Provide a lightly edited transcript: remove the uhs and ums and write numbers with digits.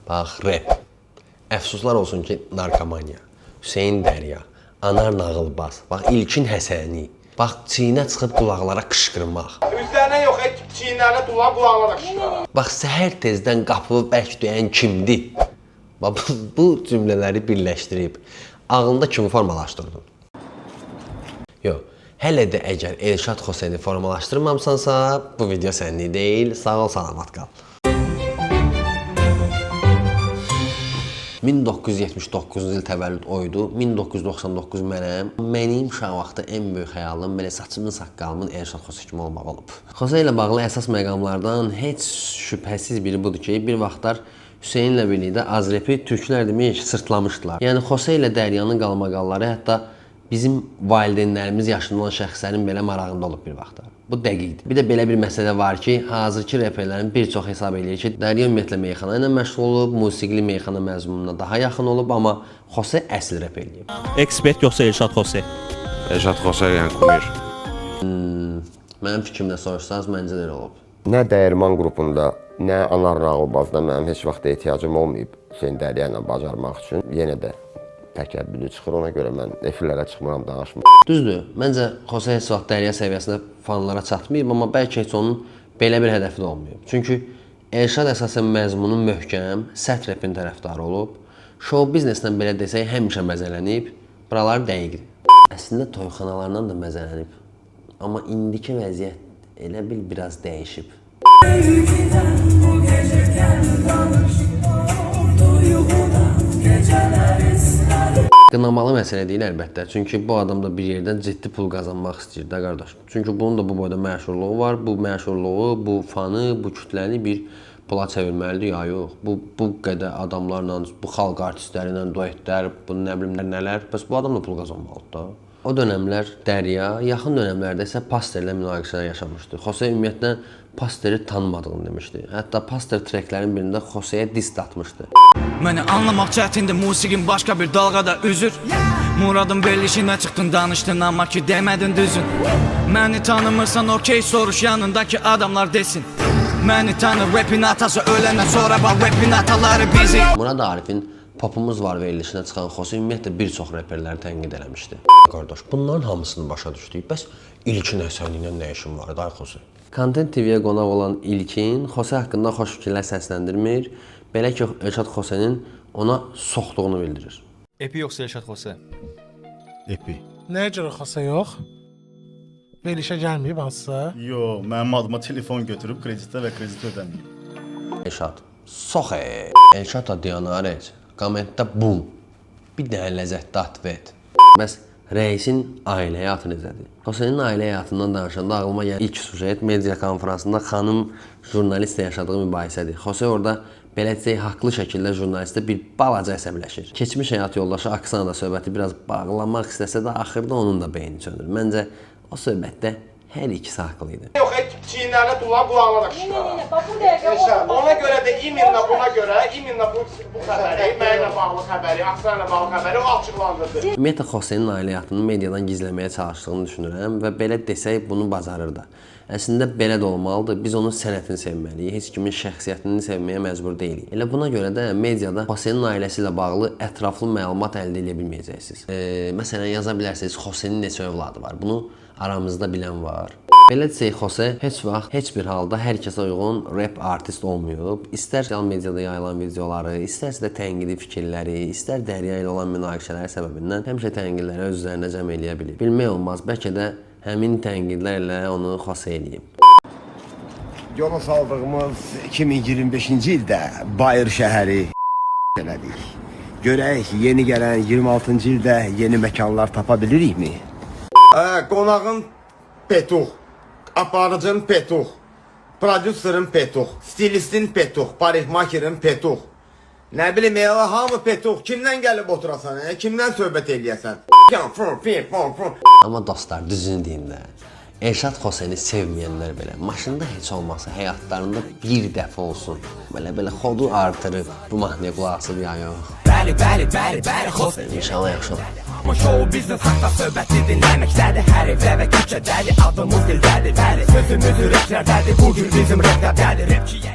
Bax, rep. Əfsuslar olsun ki, narkomaniya. Hüseyn Dərya, Anar Nağılbaz, bax İlkin Həsəni. Bax çiynə çıxıb qulaqlara qışqırmaq. Üzlərinə yox, çiyinlərinə tullan, qulağına da qışqırar. Bax səhər tezdən qapını bərk döyən kimdir? Bax bu cümlələri birləşdirib ağlında kimi formalaşdırdın? Yox. Hələ də əgər Elşad Xoseni formalaşdırmamısansa, bu video sənlik deyil. Sağ ol, salamat qal. 1979-cu il təvəllüd o idi. 1999 mənəm. Mənim uşaq vaxtı ən böyük xəyalım belə saçımın, saqqalımın Elşad Xose kimi olmaq olub. Xose ilə bağlı əsas məqamlardan heç şübhəsiz biri budur ki, bir vaxtlar Hüseynlə birlikdə Azrepi türklər demiş sırtlamışdılar. Yəni Xose ilə Dəryanın qalmaqalları hətta bizim valideynlərimiz yaşında olan şəxslərin belə marağında olub bir vaxtlar. Bu dəqiqdir. Bir də belə bir məsələ var ki, hazırki reperlərin bir çox hesab eləyir ki, Dərya ümumiyyətlə meyxana ilə məşğul olub, musiqili meyxana məzmununa daha yaxın olub, amma Xose əsl rep eləyib. Ekspert yoxsa Elşad Xose? Elşad Xose, yəni kumir. Mənim fikrimdə soruşsanız məncə də elə olub. Nə Dəyirman qrupunda, nə Anar Nağılbazda mənim heç vaxt ehtiyacım olmayıb Hüseyn Dərya ilə bacarmaq üçün. Yenə də təkəbbürlü çıxır, ona görə mən efirlərə çıxmıram, danışmıram. Düzdür, məncə Xose heç vaxt Dərya səviyyəsində fanlara çatmayıb, amma bəlkə heç onun belə bir hədəfi də olmayıb. Çünki Elşad əsasən məzmunu möhkəm, sərt repin tərəfdarı olub. Şou bizneslə belə desək həmişə məzələnib. Buralar dəqiqdir. Əslində toyxanalarla da məzələnib. Amma indiki vəziyyət elə bil biraz dəyişib. Bu gece gel danış Duygudan geceler ister. Qınamalı məsələ deyil əlbəttə. Çünki bu adam da bir yerdən ciddi pul qazanmaq istəyir də qardaş. Çünki bunun da bu boyda məşhurluğu var. Bu məşhurluğu, bu fanı, bu kütləni bir pula çevirməlidir ya yox. Bu qədər adamlarla, bu xalq artistləri ilə duetlər, bu nə bilim nələr, bəs bu adam da pul qazanmalıdır da. O dönəmlər Dərya, yaxın dönəmlərdə isə Pasterlə münaqişələr yaşamışdı. Xose ümumiyyətlə Pasteri tanımadığını demişdi. Hətta Paster treklərin birində Xoseyə diss atmışdı. Məni anlamaq çətindir, musiqim başqa bir dalğada üzür. Muradın verilişinə çıxdın, danışdın, amma ki demədin düzün. Məni tanımırsan, okey, soruş yanındakı adamlar desin. Məni tanı, rapin atası öləndən sonra bax rapin ataları bizi. Murad Arifin Popumuz var verilişinə çıxan Xose ümumiyyətlə bir çox reperləri tənqid eləmişdi. Qardaş, bunların hamısını başa düşdük. Bəs İlkin Həsəni ilə nə işin var idi ay Xose? Content TV-yə qonaq olan İlkin Xose haqqında xoş fikirlər səsləndirmir. Belə ki, Elşad Xosenin ona soxduğunu bildirir. Epi yoxsa Elşad Xose? Epi. Nəyə görə Xose yox? Verilişə gəlməyib hansısa. Yo, mənim adıma telefon götürüb kreditə və kredit ödəməyib. Elşad. Sox. Elşad Adiyanareç. Kommentdə bum. Bir dənə ləzzətli atvet. Bəs rəisin ailə həyatı necədir? Xosenin ailə həyatından danışanda ağlıma gələn ilk sujet media konfransında xanım jurnalistlə yaşadığı mübahisədir. Xose orada belə desək haqlı şəkildə jurnalistə bir balaca əsəbləşir. Keçmiş həyat yoldaşı Aksana da söhbəti biraz bağlamaq istəsə də axırda onun da beyni çönür. Məncə o söhbətdə hər ikisi haqlı idi. Yox, çiyinlərinə tullan, qulağına da qışqırar. Bax bu dəqiqə Elşad, ona görə də iminlə buna görə, iminlə bu xəbəri, mənimlə bağlı xəbəri, Aksana ilə bağlı xəbəri o açıqlandırdı. Ümumiyyətlə Xosenin ailə həyatını mediadan gizləməyə çalışdığını düşünürəm və belə desək bunu bacarır da. Əslində belə də olmalıdır. Biz onun sənətini sevməliyik, heç kimin şəxsiyyətini sevməyə məcbur deyilik. Elə buna görə də mediada Xosenin ailəsi ilə bağlı ətraflı məlumat əldə edə bilməyəcəksiniz. Məsələn yaza bilərsiniz Xosenin neçə övladı var. Bunu aramızda bilən var. Belə desək, Xose heç vaxt heç bir halda hər kəsə uyğun rep artist olmayıb. İstər sosial mediada yayılan videoları, istərsə də tənqidi fikirləri, istər Dərya ilə olan münaqişələri səbəbindən həmişə tənqidləri öz üzərinə cəm eləyə bilib. Bilmək olmaz, bəlkə də həmin tənqidlər ilə onu Xose eləyib. Yola saldığımız 2025-ci ildə Bayır şəhəri elədik. Görək yeni gələn 26-cı ildə yeni məkanlar tapa bilirikmi? Qonağın petuq, aparıcın petuq, prodüserin petuq, stilistin petuq, parikmakerin petuq. Nə bilim, elə hamı petuq. Kimdən gəlib oturasan, kimdən söhbət eləyəsən? Amma dostlar, düzünü deyim də, Elşad Xoseni sevməyənlər belə maşında heç olmasa həyatlarında bir dəfə olsun belə-belə xodu artırıb bu mahnıya qulaq asıb ya yox. Bəli, bəli, bəli, bəli, Xose. İnşallah yaxşı olar. Amma şou biznes haqda söhbəti dinləməkdədir. Hər evdə və küçədədir, adımız dildədir. Bəli, sözümüz ürəklərdədir. Bu gün bizim rəqəbdədir. Rapçiyə